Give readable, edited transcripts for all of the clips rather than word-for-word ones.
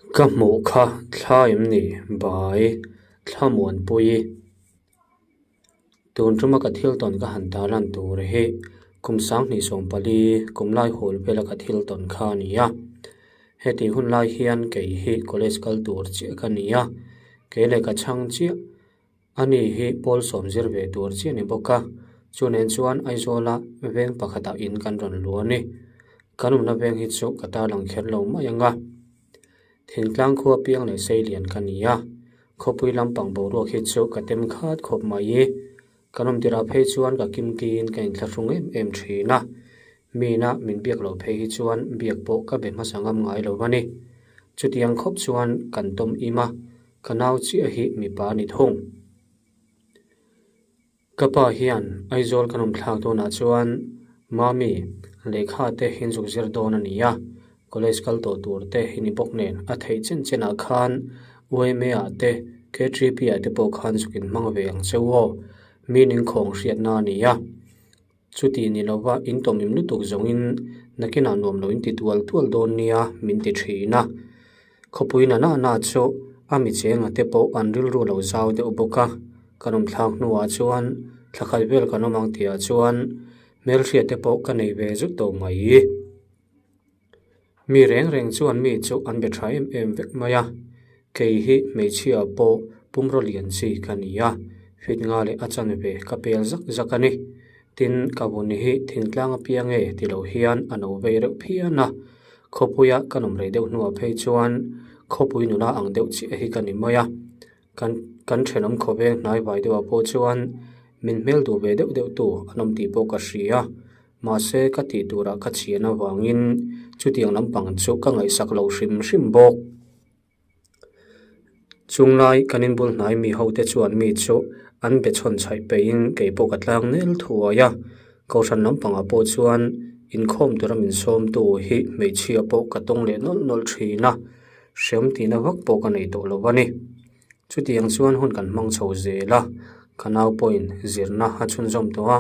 Ka hmuh kha thla em ni bai Thlamuanpui. Tun tuma ka thil tawn ka han tarlan tur hi kum 2014 kum lai hawl vela ka thil tawn kha a ni a. Heti hun lai hian kei hi college kal tur chiah ka ni a, kei leh ka chhang chiah. Ani hi pawl sawm zir ve tur chiah a ni bawk a, chu nen chuan Aizawla veng pakhatah in kan rawn lu a ni. Kan awmna veng hi chu ka tarlang kher lo mai ang a. Thingtlang khua piang leh sei lian ka ni a, khawpui lampang boruak hi chu ka tem khat khawp mai i. Kan awm tirah phei chuan ka kimkiin ka inthlahrung em em thin a, mina min biak loh phei hi chuan biak pawh ka be hmasa ngam ngai lo a ni. Chutiang khawp chuan kan tawm im a, Ka nau chiah hi mipa a ni thung. Ka pa hian Aizawl kan awm thlak dawnah chuan Mami lehkha te hin zuk zir dawn a ni a, college kal tawh tur te hi ni bawk nen a theih chen chenah khan UMA ah te KTP ah te pawh khan zuk in hmang ve ang che u aw, meaning khawng hriatna a ni a. Chuti ni lova in tawmim lutuk zawngin nakinah nuam lo in ti tual tual dawn nia min ti thin a. Khawpui na na na chu a mi chenga te pawh an rilru lo zau deuh bawk a. Kan awm thlak hnuah chuan thla khat vel kan awm ang tihah chuan hmelhriat te pawh ka nei ve zut tawh mai. Mi reng reng chuan mi chu an be tha em em vek mai a, kei hi hmeichhia pawh pumraw lian chi ka ni a, fit nga leh a chanve ka pel zak zak a ni. Tin, ka vun hi thingtlang apiang e ti lo hian a no vei reuh phian a, khawpuia ka nawm rei deuh hnuah phei chuan khawpui nula ang deuh chiah hi ka ni mai a, kan kan thenawm khawveng hnai vai deuhah pawh chuan min hmel duh ve deuh deuh tu an awm tih pawh ka hria. Mahse ka tih turah ka chhian avangin chutiang lampang chu ka ngaihsak lo hrim hrim bawk. Chunglai kan inbul hnai mi ho te chuan mi chu an be chhawn chhaih peihin kei pawh ka tlang nel thuai a. Kohhran lampangah pawh chuan inkhawm tura min sawmtu hi hmeichhia pawh ka tawng leh nawlh nawlh thin a, hriam tihna vak pawh ka nei tawh lo a ni. Chutiang chuan hun kan hmang chho zel a, ka nau pawhin zirna a chhunzawm tawh a,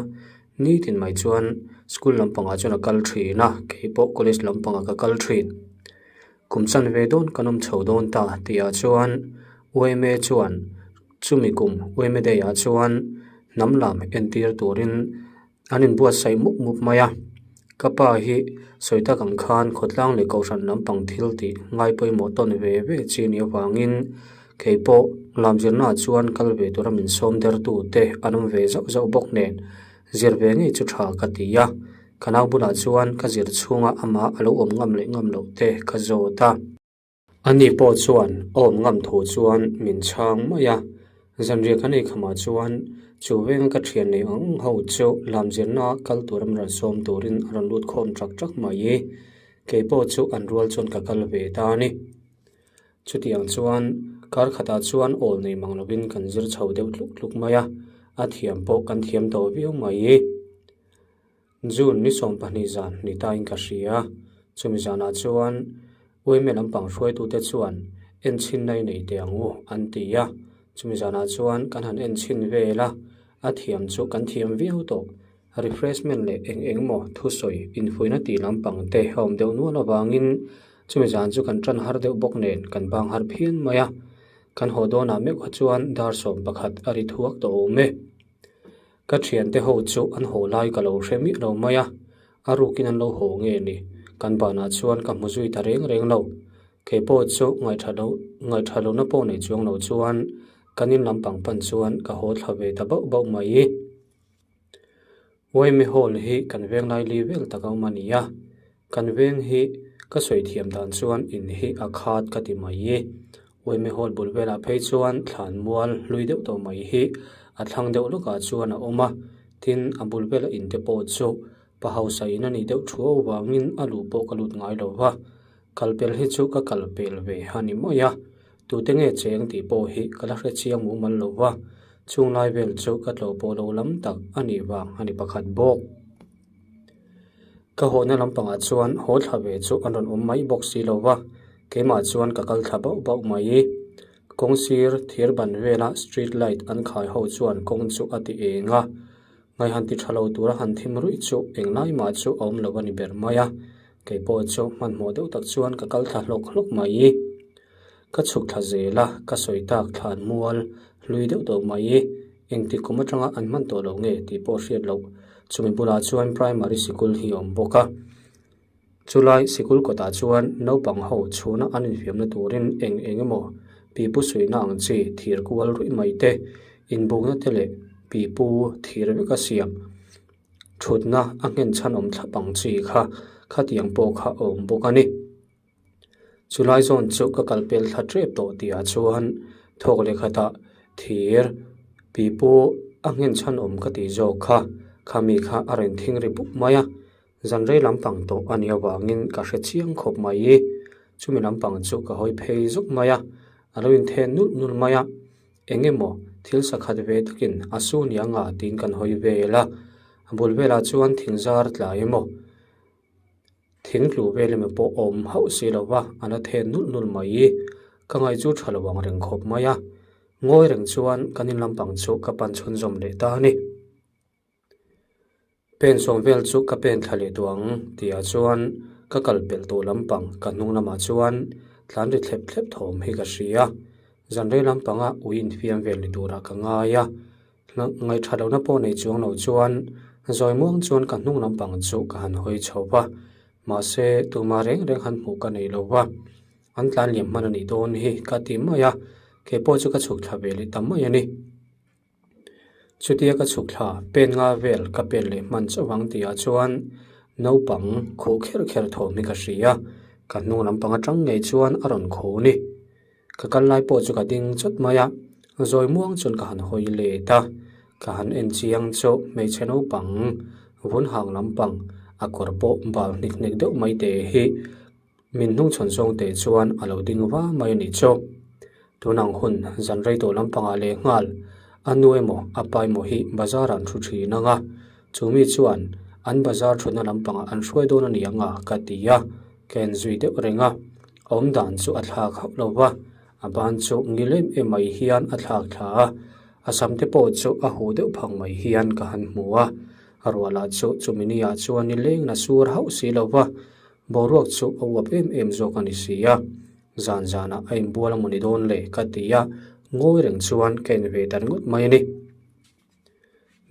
nitin mai chuan school lampangah chuan a kal thin a, kei pawh college lampangah ka kal thin. Kum chanve dawn kan awm chho dawn ta tihah chuan UMA chuan chumi kum UMA day ah chuan hnam lam entir turin An inbuatsaih mup mup mai a, ka pa hi sawi tak ang khan khawtlang leh kohhran lampang thil tih ngai pawimawh tawn ve ve chi nih avangin kei pawh lamzirnaah chuan kal ve tura min sawm dertu te an awm ve zauh zauh bawk nen zir ve ngei chu tha ka ti a, ka nau bulah chuan ka zir chhunga amah a lo awm ngam leh ngam loh te ka zawt a. Ani pawh chuan a awm ngam thu chuan min chhang mai a, zanriah kan ei khamah chuan chu venga ka thian nei ang ang ho chu lamzirna kal tura min rawn sawm turin a rawn lut khawm ṭak ṭak mai i, kei pawh chu an rual chuan ka kal ve ta a ni. Chutiang chuan kar khatah chuan awl nei mang lovin kan zir chho deuh tluk tluk mai a, a thiam pawh kan thiam tawh viau mai i. June ni 20 zan ni tain ka hria. Chumi zanah chuan Uime lampang hruaitute chuan enchhin na i nei teh ang u an ti a. Chumi zanah chuan kan han enchhin vel a, a thiam chu kan thiam viau tawh. Refreshment leh eng eng maw thusawi infuihna tih lampang te a awm deuh nual avangin chumi zan chu kan tan har deuh bawk nen kan bang har phian mai a. Kan haw dawnah meuh kha chuan dar 11 a ri thuak tawh awm e. Ka thiante ho chu an haw lai ka lo hre miah lo mai a, a rukin an lo haw nge ni? Kan banah chuan ka hmu zui ta reng reng lo. Kei pawh chu ngaihṭha lo ngaihṭha lohna pawh nei chuang lo chuan kan in lampang pan chuan ka haw thla ve ta bauh bauh mai. Uaime Hall hi kan veng lai li vel tak a awm a ni a, kan veng hi ka sawi thiam dan chuan in hi a khat ka ti mai. Uaime Hall bul velah phei chuan thlan mual hlui deuh tawh mai hi a thlang deuh lawkah chuan a awm a, tin a bul vela in te pawh chu pa hausa in a nih deuh thu avangin a luh pawh ka lut ngai lo va, kalpel hi chu ka kalpel ve a ni mai a, tute nge cheng tih pawh hi ka la hre chiang mumal lo va, chung lai vel chu ka tlawh pawh lo lam tak a nih vang a ni pakhat bawk. Ka hawhna lampangah chuan haw thla ve chu an rawn awm mai bawk si lo va, keimah chuan ka kal thla bauh bauh mai. Kawng sir thir ban vela street light an khai ho chuan kawng chu a ti eng a, ngaihan ti tha lo tura han thim ruih chu englai mah chu a awm lo a ni ber mai a, keipawh chu hmanhmawh deuh tak chuan ka kal thla hlawk hlawk mai. Ka chhuk thla zel a, ka sawi tak thlan mual hlui deuh tawh mai. Engtik kum atanga an hman tawh loh nge tih pawh hriat loh. Chumi bulah chuan primary sikul hi a awm bawk a. Chulai sikul kawtah chuan naupang ho chhuna an infiamna turin eng eng emaw pipu suihna ang chi thir kual ruih mai te, inbukna te leh pipu thir veka siam thutna a nghen chhan awm thlap ang chi kha khatiang pawh kha a awm bawk a ni. Chulai zawn chu ka kal pel thla tep tawh tihah chuan thawk leh khatah thir pipu a nghen chhan awm ka tih zawk kha khami kha a rawn thing ri buk mai a. Zan rei lampang tawh a nih avangin ka hre chiang khawp mai. Chumi lampang chu ka hawi phei zuk mai a, a lo inthen nulh nulh mai a. Eng emaw thil sakhat ve takin a su nia nga tiin kan hawi vel a, a bul velah chuan thing zar tlai emaw thing tlu vel emaw pawh awm hauh si lo va, a la then nulh nulh mai. Ka ngaih chu tha lo ang reng khawp mai a, ngawi reng chuan kan in lampang chu ka pan chhunzawm leh ta a ni. Pen sawm vel chu ka pen thla leh duh ang tihah chuan ka kal pelh tawh lampang ka hnung lamah chuan tlan ri thlep thlep thawm hi ka hria. Zan rei lampanga ui infiam vel ni turah ka ngai a, ngaihṭha lohna pawh nei chuang lo chuan zawi muang chuan ka hnung lampang chu ka han hawi chho va, mahse tumah reng reng han hmuh ka nei lo va, an tlan liam hman a nih dawn hi ka ti mai a, keipawh chu ka chhuk thla ve leh ta mai a ni. Chutia ka chhuk thla pen nga vel ka pen leh hman chauh ang tihah chuan naupang khuh kher kher thawm hi ka hria a, ka hnung lampang atang ngei chuan a rawn khuh ni. Ka kal lai pawh chu ka ding chawt mai a, zawi muang chuan ka han hawi let a, ka han en chiang chu hmeichhe naupang vun hang lampang a kawr pawh bal hnik hnek deuh mai te hi Min hnungchhawn zawng teh chuan a lo ding va mai a nih chu. Tunang hun zan rei tawh lampangah leh nghal a nu emaw a pa emaw hi bazar an thu thin ang a, chu mi chuan an bazar thutna lampangah an hruai dawn a ni ang a ka ti a, ka en zui deuh reng a, a awm dan chu a thlak hauh lo va, a ban chu ngil em em mai hian a thlak thla a, a sam te pawh chu a huh deuh phang mai hian ka han hmu a, a ruah lah chu chumi ni ah chuan nileng la sur hauh si lo va. Boruak chu a uap em em zawk a ni si a, zan zanah a inbual a maw ni dawn le ka ti a, ngawi reng chuan ka en ve ta ringawt mai a ni.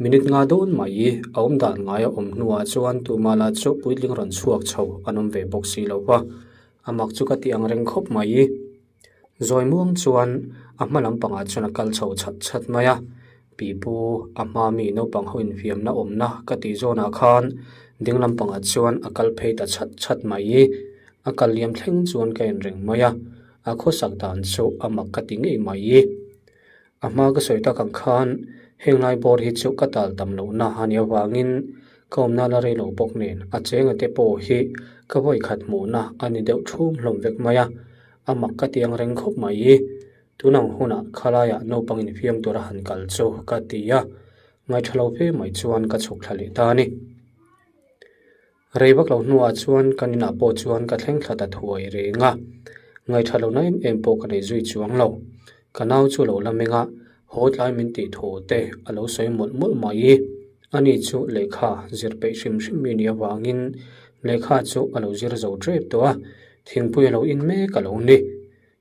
Minute nga dawn mai a awm dan ngai a awm hnuah chuan tumah lah chu puitling rawn chhuak chho an awm ve bawk si lo va, a mak chu ka ti ang reng khawp mai. Zawi muang chuan a hma lampangah chuan a kal chho chhat chhat mai a, pipu a hma mi naupang ho infiamna awmna ka tih zawnah khan ding lampangah chuan a kal phei ta chhat chhat mai. A kal liam thleng chuan ka en reng mai a, a khawsak dan chu a mak ka ti ngei mai. A hma ka sawi tak ang khan heng lai bawr hi chu ka tal tam lohna a nih avangin ka awmna la rei lo bawk nen a chenga te pawh hi ka vawi khat hmuhna a ni deuh thum hlawm vek mai a, a mak ka ti ang reng khawp mai. Tunang hunah khalaiah naupang infiam tura han kal chu ka ti a, ngaihṭha lo fe mai chuan ka chhuk thla leh ta a ni. Rei vak lo hnuah chuan kan inah pawh chuan ka thleng thla ta thuai reng a, ngaihṭha lohna em em pawh ka nei zui chuang lo. Ka nau chu lo la meng a, haw tlai min tih thu te a lo sawi mawlh mawlh mai. Ani chu lehkha zir peih hrim hrim mi nih avangin lehkha chu a lo zir zo ṭep tawh a, thingpui a lo in mek a lo ni.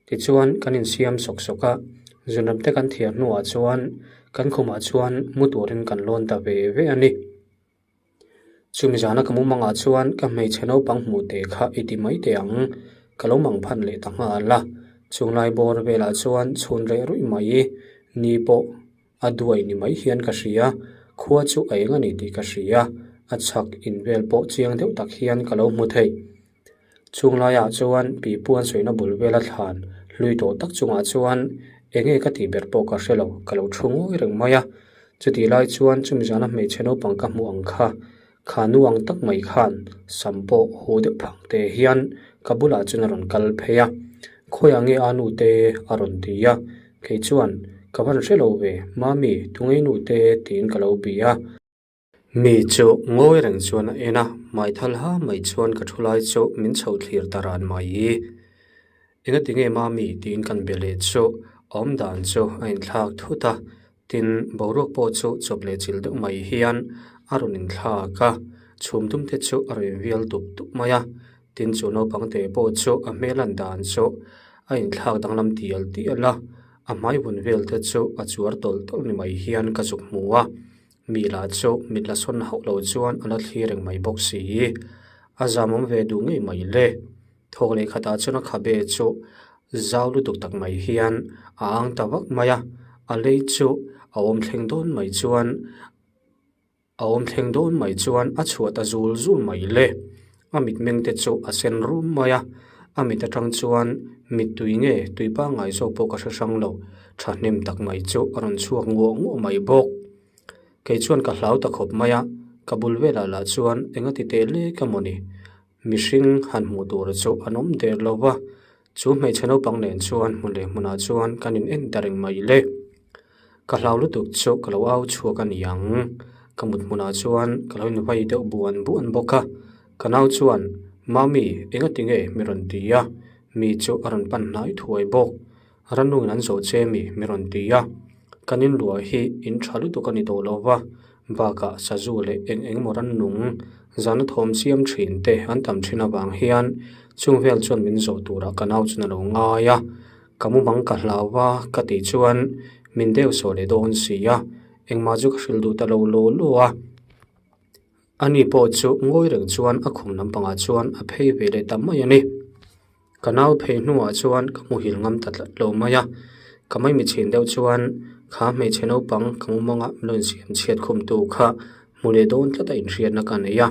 Tichuan kan insiam sawk sawk a, zunram te kan thiar hnuah chuan kan khumah chuan mu turin kan lawn ta ve ve a ni. Chumi zana ka mumangah chuan ka hmeichhe naupang hmuh teh kha i ti mai teh ang, ka lo mang phan leh ta nghal a. Chunglai bawr velah chuan chhun reh ruih mai ni pawh a duai ni mai hian ka hria, khua chu a eng a ni tih ka hria, a chhak in vel pawh chiang deuh tak hian ka lo hmu thei. Chunglaiah chuan pipu an sawina bul vela thlan hlui tawh tak chungah chuan eng nge ka tih ber pawh ka hre lo, ka lo thu ngawi reng mai a. Chutih lai chuan chumi zana hmeichhe naupang ka hmuh ang kha, kha nu ang tak mai khan sam pawh hu deuh phang te hian ka bulah chuan a rawn kal phei a, Khawiah nge a nu te? a rawn ti a, kei chuan ka van hre lo ve, Mami, tungei nu te? tiin ka lo bia a. Mi chu ngawi reng chuan a en a, hmaithal ha mai chuan ka thu lai chu min chho thlir ta ran mai. Engati nge mami tiin kan be leh chu a awm dan chu a inthlak thut a, tin boruak pawh chu chawp leh chil deuh mai hian a rawn inthlak a, chhum dum te chu a rawn invial dup dup mai a, tin chu naupang te pawh chu a hmel an dan chu. A inthlak danglam tial tial a, a hmai vun vel te chu a chuar tawlh tawlh ni mai hian ka zuk hmu a. Mi lah chu mit la sawn hauh lo chuan a la thlir reng mai bawk si. A zamawm ve duh ngei mai le. Thawk leh khatah chuan a khabe chu zau lutuk tak mai hian a ang ta vak mai a, a lei chu a awm thleng dawn mai chuan a awm thleng dawn mai chuan a chhuah ta zul zul mai le. A mitmeng te chu a sen rum mai a, a mit atang chuan mittui nge tui pangngai zawk pawh ka hre hrang lo, thahnem tak mai chu a rawn chhuak nguah nguah mai bawk. Kei chuan ka hlau ta khawp mai a, ka bul velah lah chuan engati teh lek emaw ni? Mihring han hmuh tur chu an awm der lo va, chu hmeichhe naupang nen chuan hmun leh hmunah chuan kan in en ta reng mai le. Ka hlau lutuk chu ka lo au chhuak a ni ang. Ka mut hmunah chuan ka lo invai deuh buan buan bawk a. Ka nau chuan, Mami, engati nge mi rawn ti a? Mi chu a rawn pan hnai thuai bawk. Rannungin an zawh che mi mi rawn ti a. Kan inluah hi in tha lutuk a ni tawh lo va, bakah sazu leh eng eng emaw rannung zana thawm siam thin te an tam thin avang hian chung vel chuan min zawh turah ka nau chuan a lo ngai a. Ka mumang ka hlau va ka tih chuan min deuh sawh leh dawn si a, engmah chu ka hrilh duh ta lo law law a. Ani pawh chu ngawi reng chuan a khum lampangah chuan a phei ve leh ta mai a ni. Ka nau phei hnuah chuan ka hmuhil ngam ta tlat lo mai a, ka maimi chhin deuh chuan kha hmeichhe naupang ka mumanga min rawn siam chhiat khumtu kha hmu leh dawn tlat a inhriatna ka nei a.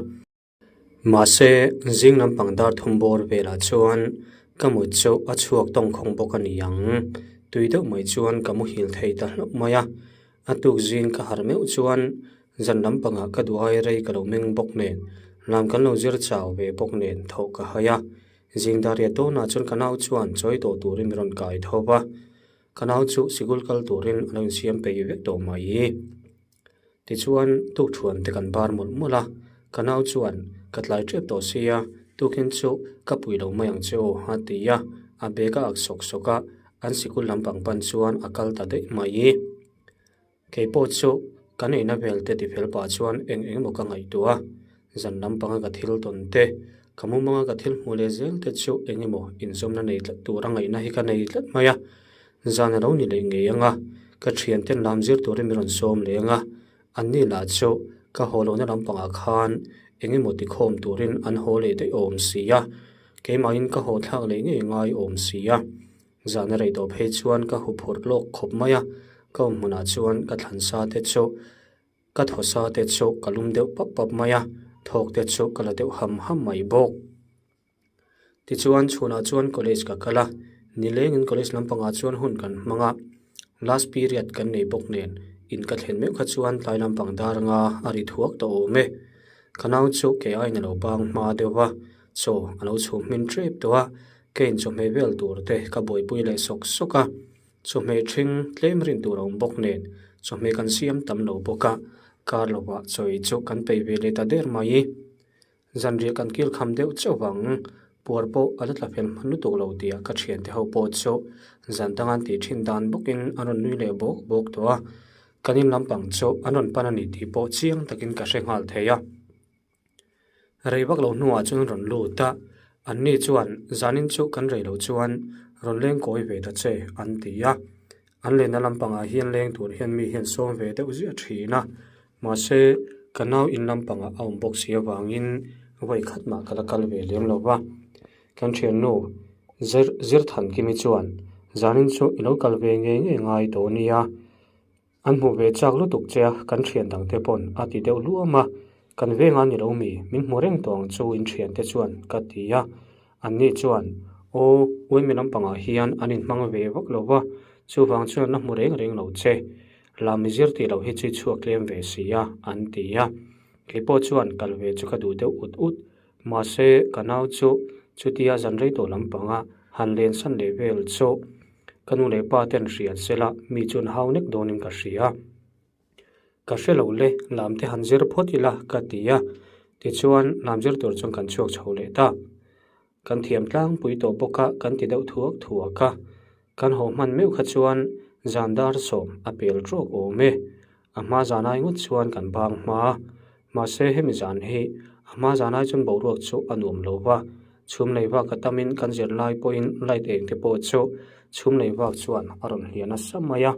Mahse, zing lampang dar thum bawr velah chuan ka mut chu a chhuak tawngkhawng bawk a ni ang. Tui deuh mai chuan ka muhil thei ta hlauh mai a, a tuk zing ka harh meuh chuan Zan lampangah ka duh ai rei ka lo meng bawk nen, lam kan lo zir chau ve bawk nen thawh ka hai a. Zing dariat dawnah chuan ka nau chuan chawi tawh turin min rawn kai tho va. Ka nau chu sikul kal turin a lo insiam peih vek tawh mai. Tichuan tukthuan te kan bar mawlh mawlh a, ka nau chuan ka tlai tep tawh sia, tukin chu ka pui lo mai ang che aw a ti a, a bag a ak sawk sawk a, an sikul lampang pan chuan a kal ta daih mai. Kei pawh chu kan eina vel te tifel pah chuan eng eng emaw ka ngaihtuah a, zan lampanga ka thil tawn te, ka mumanga ka thil hmuh leh zel te chu eng emaw inzawmna nei tlat tura ngaihna hi ka nei tlat mai a. Zan a lo ni leh ngei ang a, ka thianten lam zir turin min rawn sawm leh ang a, anni lah chu ka haw lohna lampangah khan eng emaw tikhawm turin an haw leh daih awm si a, keimahin ka haw thlak leh ngei ngai awm si a. Zan a rei tawh phei chuan ka hu phurh lawk khawp mai a, ka awm hmunah chuan ka thlan sa te chu, ka thaw sa te chu ka lum deuh pap pap mai a, thawk te chu ka la deuh ham ham mai bawk. Tichuan chhunah chuan college ka kal a, nilengin college lampangah chuan hun kan hmang a, last period kan nei bawk nen in ka thlen meuh kha chuan tlai lampang dar anga a ri thuak tawh awm e. Ka nau chu kei aiin a lo bang hma deuh va, chaw a lo chhum hmin tep tawh a, Ka inchawhmeh vel tur te ka buaipui leh sawk sawk a, chawhmeh ṭhing tlem rin tur a awm bawk nen chawhmeh kan siam tam lo bawk a, kar lovah chawi chu kan peih ve leh ta der mai. Zanriah kan kil kham deuh chauh vang, puar pawh a la tla fel hman lutuk lo tia ka thiante ho pawh chu zan dang an tih ṭhin dan bawkin an rawn nui leh bawk bawk tawh a, kan in lampang chu an rawn pan a ni tih pawh chiang takin ka hre nghal thei a. Rei vak lo hnuah chuan rawn lut a, anni chuan zanin chu kan rei loh chuan rawn leng kawi ve ta che an ti a. An lenna lampangah hian leng tur hian mi hian sawm ve deuh ziah thin a, mahse ka nau in lampangah a awm bawk si avangin vawi khat mah ka la kal ve lem lo va. Kan thiannu Zir Zirthankimi chuan zanin chu i lo kal ve ngei ngei ngai tawh nia. An hmu ve chak lutuk che a, kan thian dang te pawn a ti deuh luam a, kan veng a ni lo mi, min hmu reng tawh ang chu in thian te chuan ka ti a, anni chuan aw uaimi lampangah hian an inhmang ve vak lo va, chuvang chuan an la hmu reng reng lo che, lam i zir tih loh hi chu i chhuak tlem ve si a, an ti a, keipawh chuan kal ve chu ka duh deuh ut ut, mahse ka nau chu chutia zan rei tawh lampanga han lensan leh vel chu. Ka nu leh pa ten hria sela mi chuan hau nek dawnin ka hria. Ka hre lo le, lam te han zir phawt ila ka ti a, tichuan lam zir tur chuan kan chhuak chho leh ta. Kan thiam tlangpui tawh bawk a, kan ti deuh thuak thuak a. Kan haw hman meuh kha chuan zan dar sawm a pel trawk awm e. A hma zan ai ngawt chuan kan bang hma a, mahse hemi zan hi a hma zan ai chuan boruak chu a nuam lo va. Chhum lei vak a tamin kan zir lai pawhin light eng te pawh chu chhum lei vak chuan a rawn hliah nasa mai a.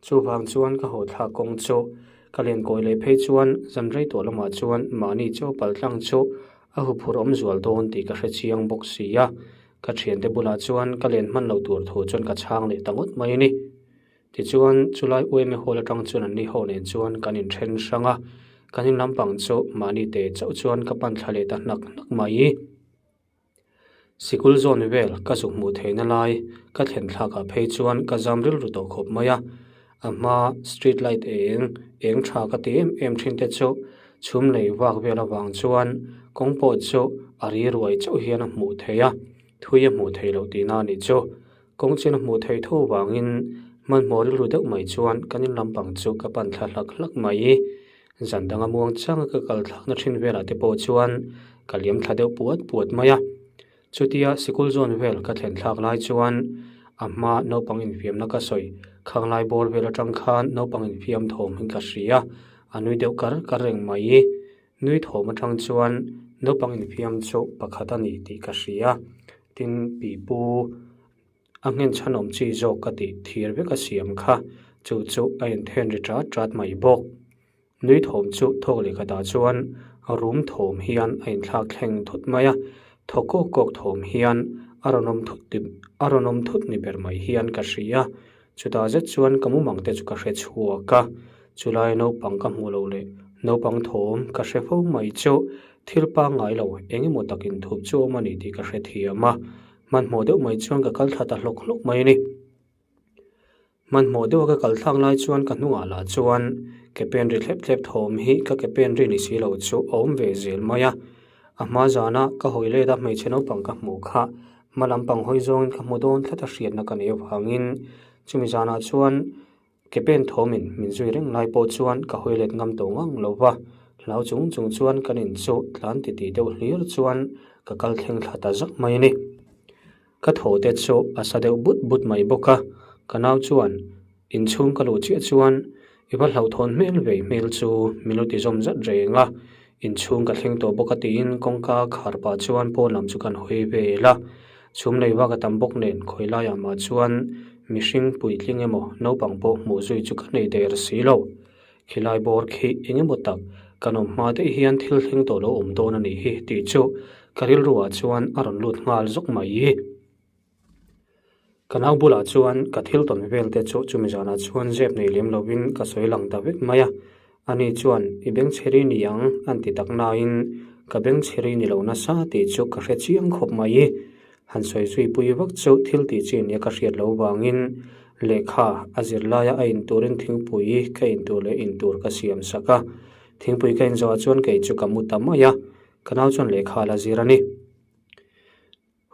Chuvang chuan ka haw thlak kawng chu ka len kawi leh phei chuan zan rei tawh lamah chuan mahni chaw pal tlang chu a huphurh awm zual dawn tih ka hre chiang bawk si a. Ka thiante bulah chuan ka len hman loh tur thu chuan ka chhang leh ta ngawt mai a ni. Tichuan chulai UMA hall atang chuan anni ho nen chuan kan inthen hrang a, kan in lampang chu mahni te chauh chuan ka pan thla leh ta hnak hnak mai. Sikul zawn vel ka zuk hmuh theihna lai ka thlen thlakah phei chuan ka zam rilru tawh khawp mai a, a hma street light eng eng tha ka ti em em thin te chu chhum lei vak vel avang chuan kawng pawh chu a ri ruai chauh hian a hmuh theih a, thui a hmuh theih loh tihna a nih chu. Kawng chin a hmuh theih tho vangin hmanhmawh rilru deuh mai chuan kan in lampang chu ka pan thla hlak hlak mai. Zan danga muang changa ka kal thlakna thin velah te pawh chuan ka liam thla deuh puat puat mai a. Chutia sikul zawn vel ka thlen thlak lai chuan a hma naupang infiamna ka sawi khanglai bawr vel atang khan naupang infiam thawm hi ka hria a nui deuh kar kar reng mai. Nui thawm atang chuan naupang infiam chu pakhat a ni tih ka hria. Tin, pipu a nghen chhanawm chi zawk ka tih thir vek a siam kha, chu chu a inthen ri chat chat mai bawk. Nui thawm chu thawk leh khatah chuan rum thawm hian a inthlak thleng thut mai a, thaw kawk kawk thawm hian a rawn awm thut a rawn awm thut ni ber mai hian ka hria. Chutah zet chuan ka mumang te chu ka hre chhuak a, chulai naupang ka hmuh loh leh naupang thawm ka hre fo mai chu thil pangngai lo eng emaw takin thup chu awm a ni tih ka hre thiam a, hmanhmawh deuh mai chuan ka kal thla ta hlawk hlawk mai a ni. Hmanhmawh deuha ka kal thlak lai chuan ka hnungah lah chuan ke pen ri thlep thlep thawm hi ka ke pen ri ni si lo chu a awm ve zel mai a, a hma zana ka hawi let a hmeichhe naupang ka hmuh kha Hma lampang hawi zawngin ka hmu dawn tlat a hriatna ka neih avangin chumi zanah chuan ke pen thawmin min zui reng lai pawh chuan ka hawi let ngam tawh ngang lo va, hlau chung chung chuan kan in chu tlan titi deuh hlir chuan ka kal thleng thla ta zak mai a ni. Ka thaw te chu a sa deuh but but mai bawk a, ka nau chuan inchhung ka luh chiah chuan I va hlauhthawn hmel vei hmel chu min lo ti zawm zat reng a, inchhung ka thleng tawh bawk a tiin kawngka khar pah chuan pawn lam chu kan hawi vel a. Chhum lei vak a tam bawk nen khawi laiah mah chuan mihring puitling emaw naupang pawh hmuh zui chu ka nei der si lo. Khilai bawr khi eng emaw tak kan awm hma daih hian thil thleng tawh lo awm dawn a nih hi tih chu ka rilruah chuan a rawn lut nghal zawk mai. Ka nau bulah chuan ka thil tawn vel te chu chumi zanah chuan zep nei lem lovin ka sawi lang ta vek mai a. Ani chuan i bengchheri ni ang an ti tak nain ka bengchheri ni lo nasa tih chu ka hre chiang khawp mai. Han sawi zui pui vak chu thil tih chi nia ka hriat loh vangin lehkha a zir laia a in turin thingpui ka in tur leh in tur ka siam sak a. Thingpui ka in zawhah chuan kei chu ka mu ta mai a, ka nau chuan lehkha a la zir a ni.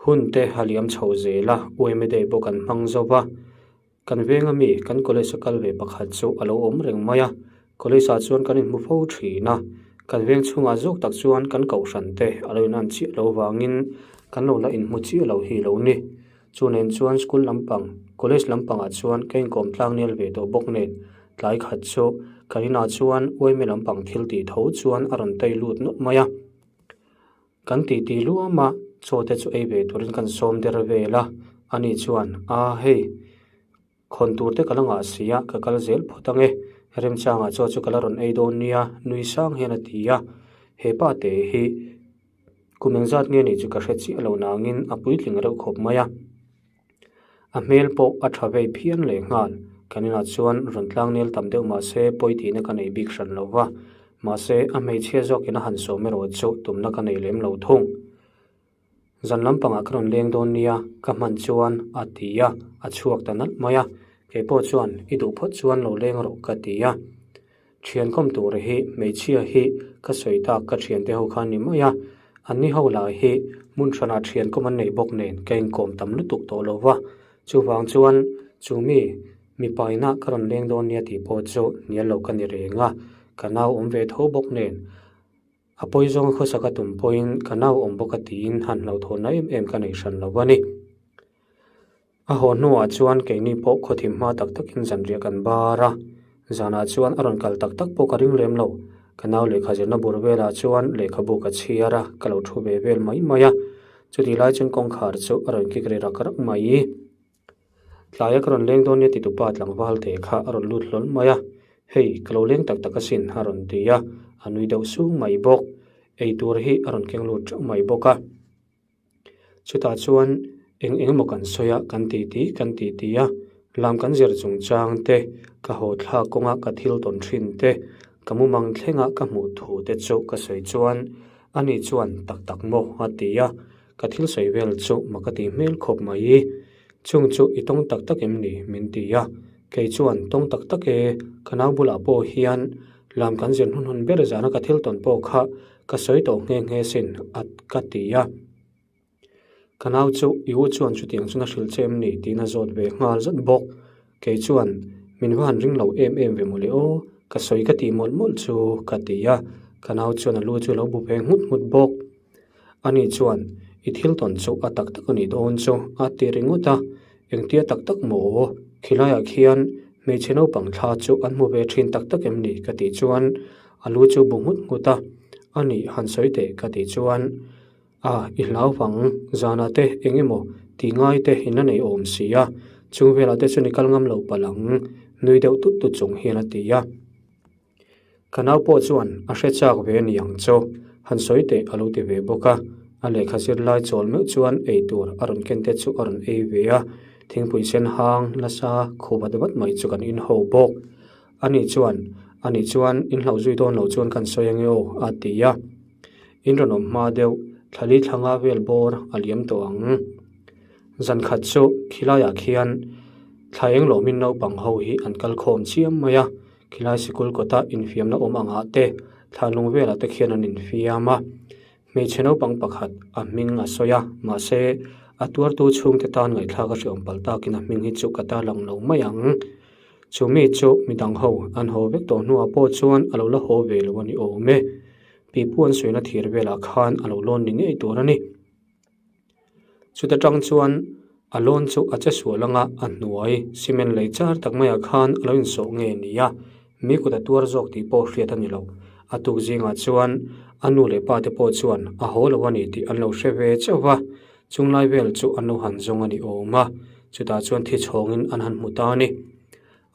Hun te a liam chho zel a, UMA day pawh kan hmang zo va. Kan venga mi kan college a kal ve pakhat chu a lo awm reng mai a, college ah chuan kan inhmu fo thin a. Kan veng chhungah zawk tak chuan kan kohhran te a lo inan chiah lo vangin kan lo la inhmu chiah lo hi lo ni. Chu nen chuan school lampang, college lampangah chuan ka inkawm tlang nel ve tawh bawk nen tlai khat chu kan inah chuan UMA lampang thil tih tho chuan a rawn tai lut nawlh mai a. Kan titi luam a, chaw te chu ei ve turin kan sawm der vel a, ani chuan, A hei, khawn tur te ka la ngah si a, ka kal zel phawt ang e, remchangah chaw chu ka la rawn ei dawn nia, nui sang hian a ti a. He pa te hi kum engzat nge nih chu ka hre chiah lo nangin a puitling reuh khawp mai a. A hmel pawh a tha vei phian leh nghal. Kan inah chuan rawn tlang nel tam deuh mah se pawi tihna ka nei bik hran lo va. Mahse, a hmeichhia zawkin a han sawm erawh chu tumna ka nei lem lo thung. Zan lampangah ka rawn leng dawn nia, ka hman chuan a ti a, a chhuak ta nalh mai a. Kei pawh chuan i duh phawt chuan lo leng rawh ka ti a. Thian kawm tur hi hmeichhia hi ka sawi tak ka thiante ho khan ni mai a, anni ho lah hi hmun hranah thian kawm an nei bawk nen ka inkawm tam lutuk tawh lo va, chuvang chuan chu mi mipa inah ka rawn leng dawn nia tih pawh chu hnial lo ka ni reng a, ka nau awm ve tho bawk nen a pawi zawnga khawsa ka tum pawhin ka nau awm bawk a tiin han hlauhthawnna em em ka nei hran lo a ni. A haw hnuah chuan keini pawh khawthim hma tak takin zanriah kan bar a, zanah chuan a rawn kal tak tak pawh ka ring lem lo. Ka nau lehkha zirna bur velah chuan lehkhabu ka chhiar a, ka lo thu ve vel mai mai a. Chutih lai chuan kawngkhar chu a rawn kik ri rak rak mai. Tlaia ka rawn leng dawn nia titupa tlangval te kha a rawn lut hlawl mai a, Hei, ka lo leng tak tak asin a rawn ti a, a nui deuh sung mai bawk. Ei tur hi a rawn keng lut teuh mai bawk a. Chutah chuan eng eng emaw kan sawi a, kan ti ti kan ti ti a, lam kan zir chungchang te, ka haw thlak kawnga ka thil tawn thin te, ka mumang thlenga ka hmuh thu te chu ka sawi chuan ani chuan tak tak maw a ti a, ka thil sawi vel chu mak ka ti hmel khawp mai. Chung chu i tawng tak tak em ni? min ti a, kei chuan tawng tak tak e, ka nau bulah pawh hian lam kan zir hnun hun ber zana ka thil tawn pawh kha ka sawi tawh nghe nghe sin a ka ti a. Ka nau chu i u chuan chutiang chuan a hrilh che em ni? tiin a zawt ve nghal zat bawk. Kei chuan min va han ring lo em em ve mawle aw, ka sawi ka tih mawlh mawlh chu ka ti a, ka nau chuan a lu chu a lo bu ve nghut nghut bawk. Ani chuan, I thil tawn chu a tak tak a nih dawn chu a ti ringawt a, engtia tak tak maw? Khilaiah khian hmeichhe naupang thla chu an hmu ve thin tak tak em ni? ka tih chuan a lu chu bu nghut nghut a, A nih han sawi teh ka tih chuan, A, i hlau vang, zanah te eng emaw tih ngai te in la nei awm si a, chung velah te chuan i kal ngam lo palh ang, nui deuh tut tut chung hian a ti a. Ka nau pawh chuan a hre chak ve a ni ang chaw, han sawi teh a lo ti ve bawk a. A lehkha zir lai chawl meuh chuan ei tur a rawn ken te chu a rawn ei ve a, thingpui sen hang nasa khuh vat vat mai chu kan inho bawk. Ani chuan, Ani chuan inhlauh zui dawn lo chuan kan sawi ange aw a ti a. In rawn awm hma deuh, thlali thlanga vel bawr a liam tawh ang. Zan khat chu khilaiah khian thla eng lawmin naupang ho hi an kal khawm chiam mai a. Khilai sikul kawta infiamna awm angah te, thlanlung velah te khian an infiam a. Hmeichhe naupang pakhat a hming a sawi a, mahse a tuartu chhungte tan ngaihthlak a hreawm palh takin a hming hi chu ka tarlang lo mai ang. Chu mi chu midang ho an haw vek tawh hnuah pawh chuan a lo la haw ve lo a ni awm e. Pipu an sawina thir velah khan a lo lawn ni ngei tur a ni. Chuta tang chuan a lawn chu a che sual anga a hnuai cement lei char tak maiah khan a lo insawh nge ni a, mi kut a tuar zawk tih pawh hriat a ni lo. A tuk zingah chuan a nu leh pa te pawh chuan a haw lo a ni tih an lo hre ve chauh va, chunglai vel chu an lo han zawng a ni awm a, chutah chuan thi chhawngin an han hmu ta a ni.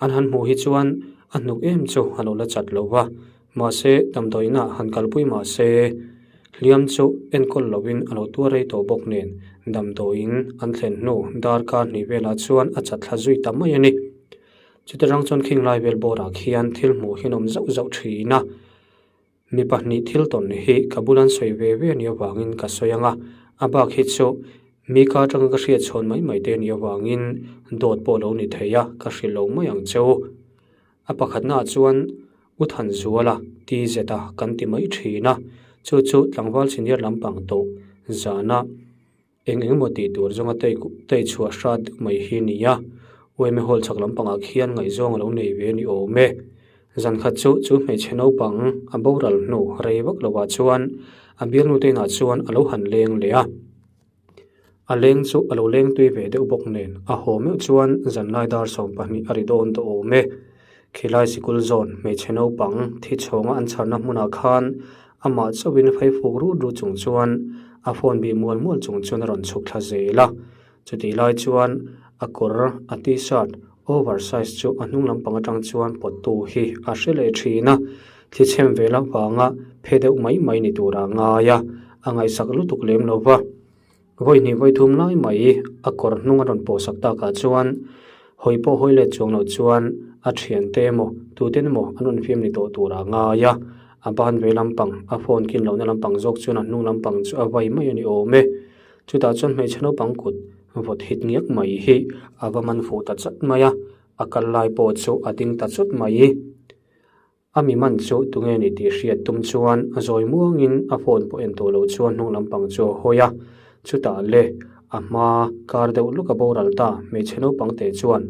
An han hmuh hi chuan a hnuk em chu a lo la chat lo va, mahse damdawiinah han kalpui mah se hliam chu enkawl lovin a lo tuar rei tawh bawk nen damdawiin an thlen hnu darkar hnih velah chuan a chat thla zui ta mai a ni. Chuti rang chuan khing lai vel bawrah khian thil hmuh hi an awm zauh zauh thin a. Mi pahnih thil tawn hi ka bul an sawi ve ve a nih avangin ka sawi ang a, a bak hi chu mi ka atanga ka hriat chhawn mai mai te a nih avangin dawt pawh lo ni thei a, ka hrilh lo mai ang che u. A pakhatnaah chuan U Thanzuala ti zeta kan ti mai thin a, chu chu tlangval senior lampang tawh zana Eng eng emaw tih tur zawnga tei chhuah hrat deuh mai hi a ni a, Uaime hall chhak lampangah khian ngaihzawng a lo nei ve a ni awm e. Zan khat chu chu hmeichhe naupang a boral hnu rei vak lovah chuan a bialnu te inah chuan a lo han leng leh a. A leng chu a lo leng tui ve deuh bawk nen a haw meuh chuan zanlai dar 12 a ri dawn tawh awm e. Khilai sikul zawn hmeichhe naupang thi chhawnga an chharna hmunah khan amah chauhin faifuk rut rut chung chuan a phone bih mual mual chung chuan a rawn chhuk thla zel a. Chutih lai chuan a kawr, a t-shirt over size chu a hnung lampang atang chuan pawttu hi a hre leh thin a, thli chhem vel avanga phe deuh mai mai ni tura a ngai a, a ngaihsak lutuk lem lo va. Vawi hnih vawi thum lai mai a kawr hnung a rawn pawhsak takah chuan hawi pawh hawi let chuang loh chuan a thiante emaw tuten emaw an rawn fiam ni tawh tur a ngai a, a ban ve lampang a phone kin lohna lampang zawk chuan a hnung lampang chu a vai mai a ni awm e. Chutah chuan hmeichhe naupang kut vawt hit ngiak mai hi a va man fuh ta chat mai a, a kal lai pawh chu a ding ta chut mai. A mi man chu tunge ni tih hriat tum chuan a zawi muangin a phone pawh en tawh lo chuan hnung lampang chu a hawi a, chutah le a hma kar deuh luk a boral ta hmeichhe naupang te chuan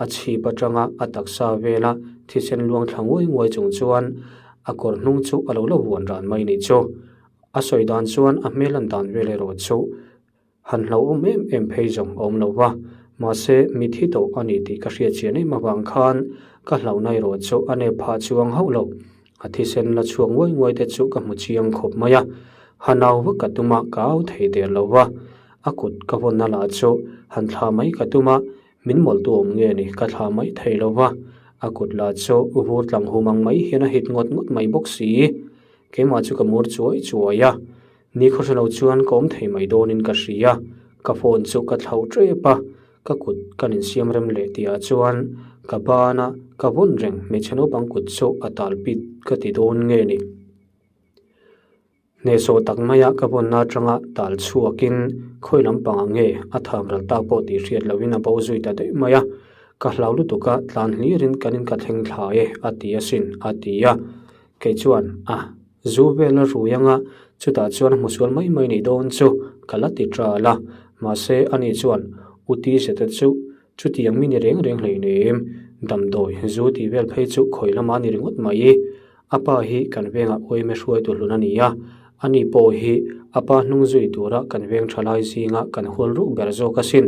a chhip atanga a taksa vela thisen luang thla nguai nguai chung chuan a kawr hnung chu a lo la vuan ran mai ni chu. A sawi dan chuan a hmel an dan vel erawh chu Han hlauhawm em em phei zawng a awm lo va, mahse mi thi tawh a ni tih ka hriat chian em avang khan ka hlauhna erawh chu a nep phah chuang hauh lo. A thisen la chhuak nguai nguai te chu ka hmu chiang khawp mai a, ha nau vak ka tum a, ka au thei der lo va. A kut ka vawnna lah chu han thlah mai ka tum a, min mawlhtu awm nge ni ka thlah mai thei lo va, a kut lah chu vur tlang hum ang mai hian a hit ngawt ngawt mai bawk si. Keimah chu ka mur chuai chuai a, ni khawhre lo chuan ka awm thei mai dawnin ka hria, ka phone chu ka thlauh tep a, ka kut kan insiam rem leh tihah chuan ka bana ka vawn reng hmeichhe naupang kut chu a tal pit ka ti dawn nge ni. Hnehsawh tak maia ka vawnna atanga tal chhuakin khawi lampangah nge a tham ral tak pawh tih hriat lohin a bo zui ta daih mai a, ka hlau lutuk a, tlan hlirin kan in ka thleng thla e a ti asin a ti a. Kei chuan a zu vel a rui anga chutah chuan a hmusual mai mai nih dawn chu ka la ti ṭal a, mahse ani chuan u ti zeta chu chutiang mi ni reng reng hleinem, damdawi zu tih vel phei chu khawi lamah a ni ringawt mai. A pa hi kan vengah uaime hruaitu hlun a ni a, ani pawh hi a pa hnung zui tura kan veng tha lai zinga kan hual ruk ber zawk asin.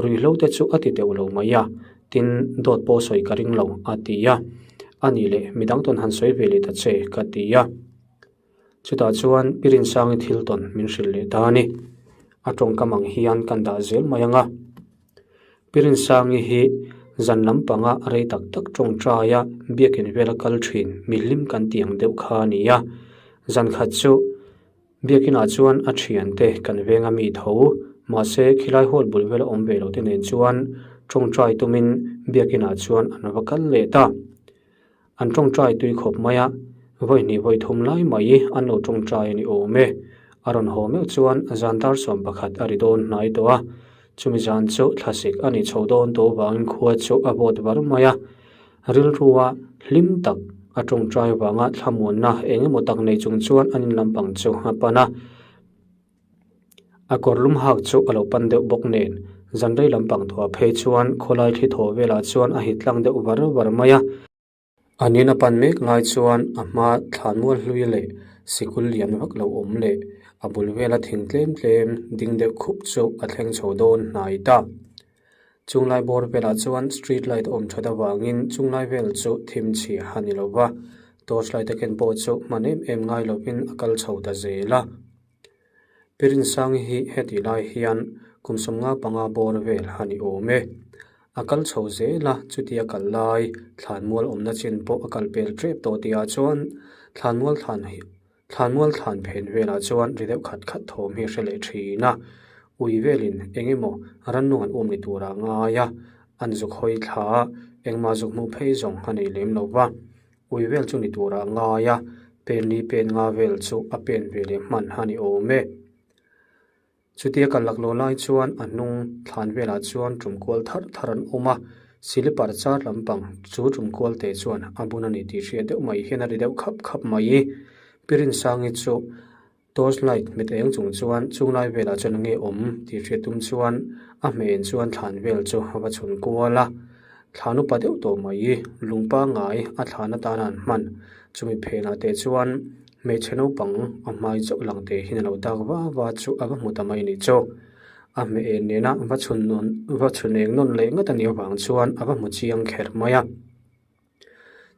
Ruihhlo te chu a ti deuh lo mai a, tin dawt pawh sawi ka ring lo a ti a. A nih leh midang tawn han sawi ve leh ta che ka ti a. Chutah chuan Pi Rinsangi thil tawn min hrilh leh ta a ni. A tawngkam ang hian kan dah zel mai ang a. Pi Rinsangi hi zan lampanga rei tak tak tawngtaia biakin vela kal thin mihlim kan tih ang deuh kha a ni a. Zan khat chu biakinah chuan a thiante kan venga mi tho, mahse khilai hall bul vela awm ve lote nen chuan tawngtai tumin biakinah chuan an va kal leh ta. An tawngtai tui khawp mai a, vawi hnih vawi thum lai mai an lo tawngtai a ni awm e. A rawn haw meuh chuan zan dar 11 a ri dawn hnai tawh a, chumi zan chu thlasik a nih chho dawn tawh vangin khua chu a vawt var mai a. Rilrua hlim tak a tawngtai vanga thlamuanna eng emaw tak nei chung chuan an in lampang chu a pan a. A kawr lum hak chu a lo pan deuh bawk nen, zanrei lampang thuah phei chuan khawlai thli thaw velah chuan a hit tlang deuh var var mai a. An in a pan mek lai chuan a hma thlanmual hlui leh sikul lian vak lo awm leh a bul vela thing tlem tlem ding deuh khup chu a thleng chho dawn hnai ta. Chunglai bawr velah chuan street light a awm that avangin chunglai vel chu thim chhia a ni lo va, torch light a ken pawh chu hman em em ngai lovin a kal chho ta zel a. Pi Rinsangi hi hetih lai hian kum 55 bawr vel a ni awm e. A kal chho zel a, chutia kal lai thlanmual awmna chin pawh a kal pel tep tawh tihah chuan thlanmual thlan hi thlanmual thlan phen velah chuan ri deuh khat khat thawm hi a hre leh thin a. Ui velin eng emaw rannung an um ni turah a ngai a, an zuk hawi thla a, engmah zuk hmuh phei zawng a nei lem lo va. Ui vel chu ni turah a ngai a, pen li pen nga vel chu a pen ve leh hman a ni awm e. Chutia kal laklawh lai chuan a hnung thlan velah chuan tum kual thar thar an awm a, silipar char lampang chu tum kual te chuan a bun a ni tih hriat deuh mai hian a ri deuh khap khap mai. Pi Rinsangi chu Torch light hmet eng chung chuan chunglai velah chuan enge awm tih hriat tum chuan a hmeh chuan thlan vel chu a va chhun kual a, thlan upa deuh tawh mai lung pangngai a thlan atana an hman chumi phenah te chuan hmeichhe naupang a hmai chauh lang te hian a lo dak va va chu a va hmu ta mai a nih chu. A hmeh en nena va chhun nawn va chhun eng nawn leh ngat a nih avang chuan a va hmu chiang kher mai a.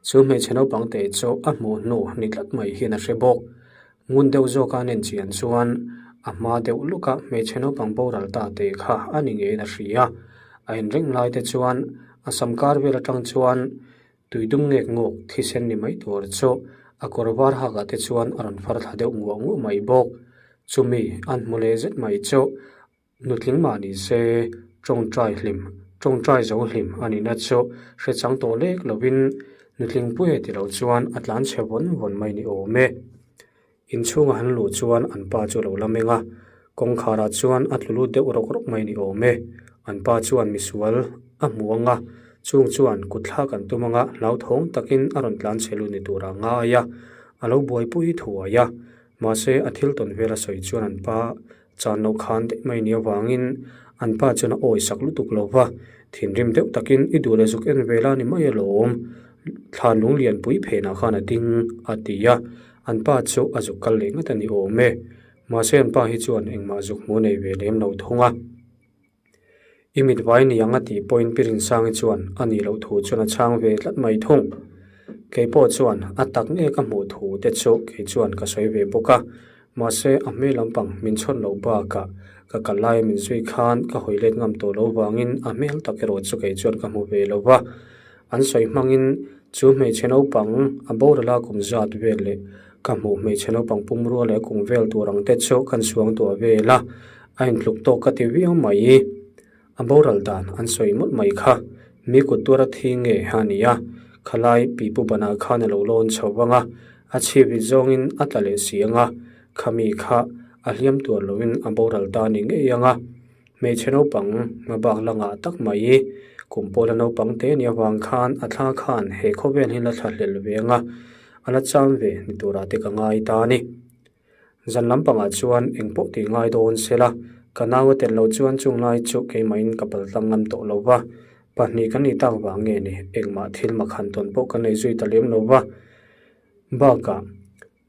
Chu hmeichhe naupang te chu a hmuh hnu ni tlat mai hian a hre bawk. Ngun deuh zawka an enchian chuan a hma deuh luk a hmeichhe naupang boral ta te kha a ni ngeiin a hria. A inring lai te chuan a sam kar vel atang chuan tui dum ngek nguk thisen ni mai tur chu a kawr var hakah te chuan a rawn far thla deuh nguah nguah mai bawk. Chumi an hmu leh zet mai chu Nutling mah ni se, tawngtai hlim, tawngtai zo hlim a nihna chu hre chang tawh lek lovin nutling puia ti lo chuan a tlan chhe vawn vawn mai ni awm e. Inchhunga han luh chuan an pa chu a lo la meng a, kawngkharah chuan a tlu lut deuh rawk rawk mai ni awm e. An pa chuan misual a hmu ang a, chung chuan kutthlak an tum ang a, hlauthawng takin a rawn tlan chhe lut ni turah a ngai a, a lo buaipui thuai a. Mahse a thil tawn vel a sawi chuan an pa Chan lo khan daih mai ni avangin an pa chuan a awi sak lutuk lo va, thinrim deuh takin i duh leh zuk en ve la ni mai alawm, thlan lung lianpui phenah khan a ding a ti a, an pa chu a zuk kal leh ngat a ni awm e. Mahse an pa hi chuan engmah zuk hmu nei ve lem lo thung a. I mit vai ni ang a tih pawhin Pi Rinsangi chuan a nih loh thu chuan a chhang ve tlat mai thung. Kei pawh chuan a tak nge ka hmuh thu te chu kei chuan ka sawi ve bawk a, mahse a hmel lampang min chhawn loh bakah Ka kal laia min zui khan ka hawi let ngam tawh lo vangin a hmel tak erawh chu kei chuan ka hmu ve lo va. An sawi hmangin chu hmeichhe naupang a boral a kum zat vel leh ka hmuh hmeichhe naupang pumrua leh a kum vel tur ang te chu kan suang tuah vel a, a intluk tawk ka ti viau mai. A boral dan an sawi mawlh mai kha. Mi kut tuar a thi nge a ni a, khalai pipu banah khan a lo lawn chho vang a, a chhip vit zawngin a tla leh si ang a, khami kha a hliam tuar loin a boral ta ni ngei ang a. Hmeichhe naupang hmabak la ngah tak mai, kum pawla naupang te nih avang khan a thla khan he khawvel hi la thla hlel ve ang a, a la cham ve ni turah te ka ngai ta a ni. Zan lampangah chuan eng pawh tih ngai dawn se la, ka nau a tel loh chuan chung lai chu keimahin ka pal tlang ngam tawh lo va, pahnih kan nih tak vang nge ni, engmah thil mak han tawn pawh ka nei zui ta lem lo va. Bakah,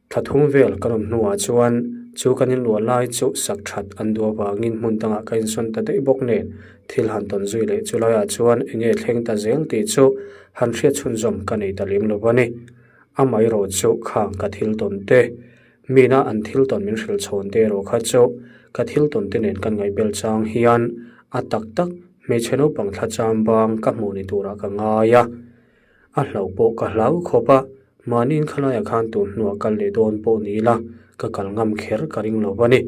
thla thum vel kan awm hnuah chuan chu kan inluah lai chu sak that an duh avangin hmun dangah ka insawn ta daih bawk nen, thil han tawn zui leh chu laiah chuan eng nge thleng ta zel tih chu han hriat chhunzawm ka nei ta lem lo va ni. Amaherawh chu khang ka thil tawn te, mina an thil tawn min hrilh chhawn te erawh kha chu ka thil tawn te nen kan ngaihbel chang hian a tak tak hmeichhe naupang thla cham bang ka hmuh ni turah ka ngai a. A hlauh pawh ka hlau khawp a, mahniin khalaiah khan tun hnuah kal leh dawn pawh ni ila ka kal ngam kher ka ring lo a ni.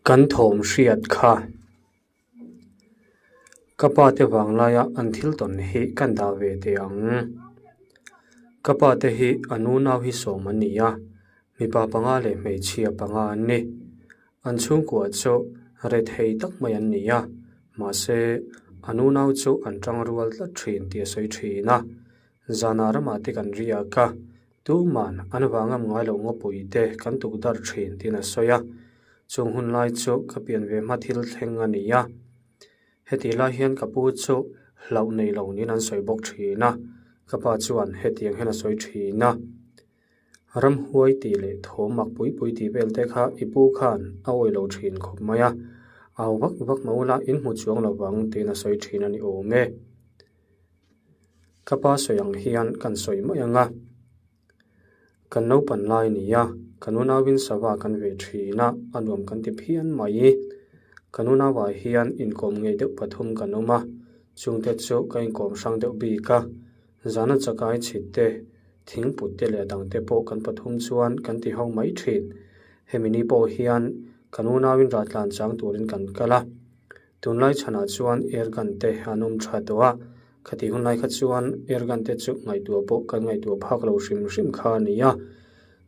Kan thawm hriat kha. Ka pa te vang laia an thil tawn hi kan dah ve teh ang. Ka pa te hi a nu nau hi sawm an ni a, mipa panga leh hmeichhia panga an ni. An chhungkua chu rethei tak mai an ni a, mahse a nu nau chu an tang rual tlat thin tih a sawi thin a. Zanah ramah te kan riak a, tuman an vangam ngai loh ngawpui te kan tuk darh thin tiin a sawi a. Chung hun lai chu ka pian ve hma thil thleng a ni a. Hetih lai hian ka pu chu hlauh nei lo niin an sawi bawk thin a, ka pa chuan hetiang hian a sawi thin a. Ramhuai tih leh thawm mak pui pui tih vel te kha i pu khan a awih lo thin khawp mai a, au vak vak mah ula in hmu chuang lo vang tiin a sawi thin a ni awm e. Ka pa sawi ang hian kan sawi mai ang a, kan naupan lai ni a, kan unauin sava kan ve thin a, a nuam kan ti phian mai. Kan unauah hian inkawm ngei deuh pathum kan awm a, chungte chu ka inkawm hrang deuh bik a, zana chakai chhit te, thingput te leh a dangte pawh kan pathum chuan kan ti ho mai thin. Hemi ni pawh hian kan unauin rahtlan chang turin kan kal a. Tunlai chhanah chuan air gun te an awm tha tawh a, khati hun lai kha chuan air gun te chu ngaihtuah pawh kan ngaihtuah phak lo hrim hrim kha a ni a.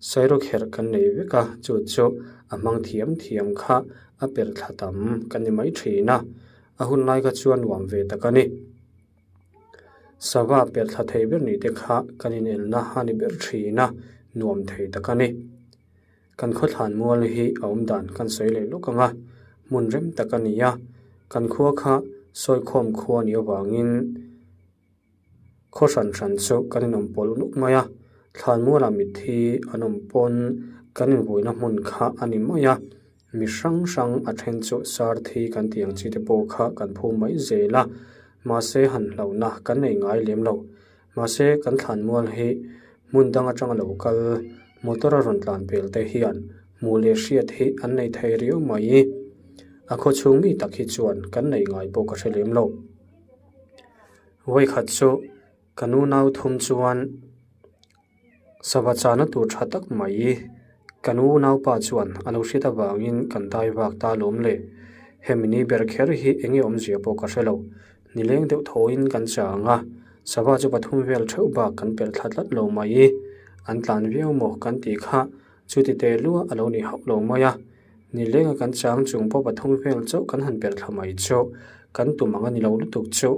Sairawkherh kan nei vek a, chu chu a hmang thiam thiam kha a per thla tam kan ni mai thin a, a hun lai kha chuan nuam ve tak a ni. Sava per thla thei ber nih te kha kan inelna a ni ber thin a, nuam thei tak a ni. Kan khawthlan mual hi a awm dan kan sawi leh lawk ang a, hmun rem tak a ni a, kan khua kha sawikhawm khua nih avangin khaw hran hran chu kan inawm pawlh nuk mai a, thlan mualah mitthi an awm pawn kan invuina hmun kha a ni mai a, mi hrang hrang a then chu sar thi kan tih ang chi te pawh kha kan phum mai zel a, mahse han hlauhna kan nei ngai lem lo. Mahse, kan thlan mual hi hmun dang atanga lo kal motor a rawn tlan pel te hian hmuh leh hriat hi an nei thei riau mai. A khaw chhung mi tak hi chuan kan nei ngai pawh ka hre lem lo. Vawikhat chu ka nu nau thum chuan Sava chahna tur tha tak mai ka nu naupa chuan a lo hriat avangin kan dai vak ta lawm le. Hemi ni ber kher hi eng nge awmzia pawh ka hre lo. Nileng deuh thawiin kan chang a, sava chu pathum vel theuh bak kan pelh thla tlat lo mai. An tlan viau maw kan tih kha chuti teh lua a lo ni hauh lo mai a. Nilenga kan chang chung pawh pathum vel chauh kan han pelh thla mai chu kan tum ang a ni lo lutuk chu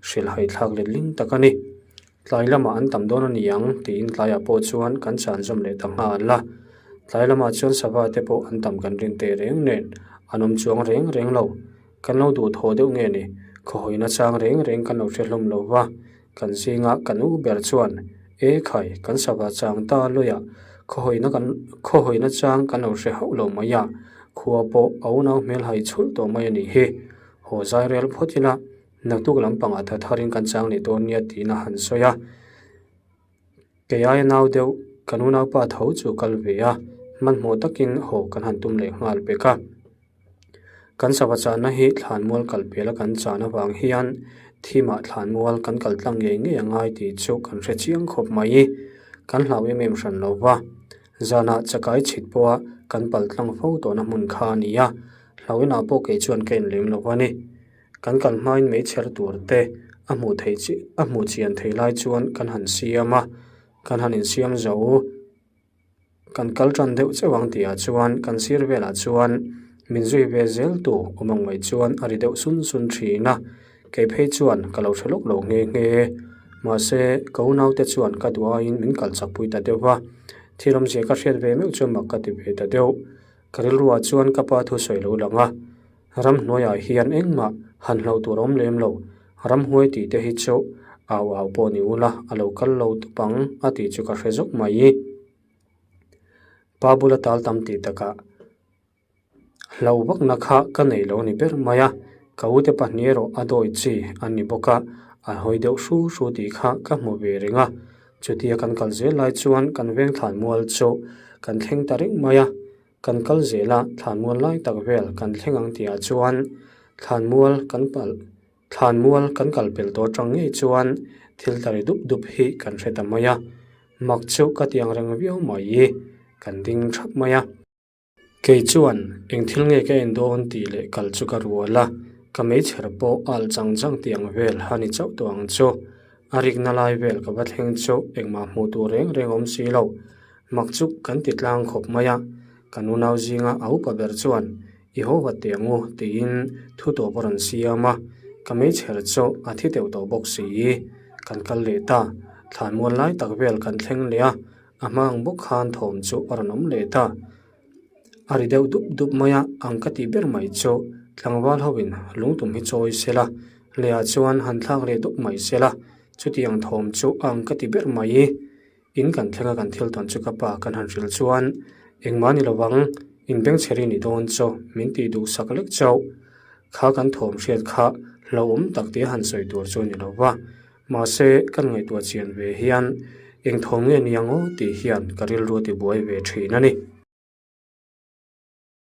hrilhhai thlak letling tak a ni. Tlai lamah an tam dawn a ni ang tiin tlaiah pawh chuan kan chan zawm leh ta nghal a. Tlai lamah chuan sava te pawh an tam kan rin teh reng nen an awm chuang reng reng lo. Kan lo duh thaw deuh nge ni? Khawhawina chang reng reng kan lo hre hlawm lo va. Kan zinga kan u ber chuan, E khai, kan sava chang ta luiah khawhawina kan khawhawina chang kan lo hre hauh lo mai a, khua pawh a unau hmel hai chhulh tawh mai a nih hi. Haw zai rel phawt ila. Naktuk lampangah tha tharin kan chang leh dawn nia tiin a han sawi a. Kei aia nau deuh kan unaupa tho chu kal ve a, hmanhmawh takin haw kan han tum leh nghal pek a. Kan sava chahna hi thlanmual kal pela kan chan avang hian thimah thlanmual kan kal tlang ngei ngei a ngai tih chu kan hre chiang khawp mai. Kan hlau em em hran lo va, zanah chakai chhit pawha kan pal tlang fo tawhna hmun kha a ni a, hlau inah pawh kei chuan ka inlem lo a ni. Kan kal hmain meichher tur te a hmuh theih chi a hmuh chian theih lai chuan kan han siam a, kan han insiam zo. Kan kal tan deuh chauh ang tihah chuan kan sir velah chuan min zui ve zel tu awm ang mai chuan a ri deuh sun sun thin a, kei phei chuan ka lo hre lawk lo nghe nghe. Mahse, ka unaute chuan ka duh aiin min kal chak pui ta deuh va, thil awmzia ka hriat ve meuh chuan mak ka ti ve ta deuh. Ka rilruah chuan ka pa thusawi lo lang a, ramhnuaiah hian engmah han hlauh tur a awm lem lo, ramhuai tih te hi chu au au pawh ni ula a lo kal lo tawp ang a tih chu ka hre zawk mai. Pa bula tal tam tih takah hlauh vakna kha ka nei lo ni ber mai a, ka ute pahnih erawh a dawi chi an ni bawk a, an hawi deuh hru hru tih kha ka hmu ve reng a. Chutia kan kal zel lai chuan kan veng thlanmual chu kan thleng ta reng mai a, kan kal zel a thlanmual lai tak vel kan thleng ang tihah chuan thlanmual kan palh thlanmual kan kal pel tawh atang ngei chuan thil tla ri dup dup hi kan hre ta mai a, mak chu ka ti ang reng viau mai kan ding thap mai a. Kei chuan eng thil nge ka en dawn tih leh kal chu ka rual a, ka meichher pawh al chang chang tih ang vel a ni chauh tawh ang chu. A rikna lai vel ka va thleng chu engmah hmuh tur reng reng awm si lo. Mak chu kan ti tlang khawp mai a, kan unau zinga a upa ber chuan i haw vat teh ang u tiin thu tawp a rawn siam a, ka meichher chu a thi deuh tawh bawk si. Kan kal leh ta, thlanmual lai tak vel kan thleng leh a, A hma ang bawk khan thawm chu a rawn awm leh ta. A ri deuh dup dup mai a, ang ka tih ber mai chu tlangval hoin lungtum hi chawi se la, lehah chuan han thlak leh dup mai se la, chuti ang thawm chu a ang ka ti ber mai. In kan thleng a kan thil tawn chu ka pa kan han hrilh chuan engmah ni lovang, in bengchhe ri ni dawn chu min tih duh sak lek chauh. Kha kan thawm hriat kha hlauhawm tak tia han sawi tur chu ni lova. Mahse, kan ngaihtuah chian ve hian eng thawm nge ni ang aw tih hian ka rilru a tibuai ve thin a ni.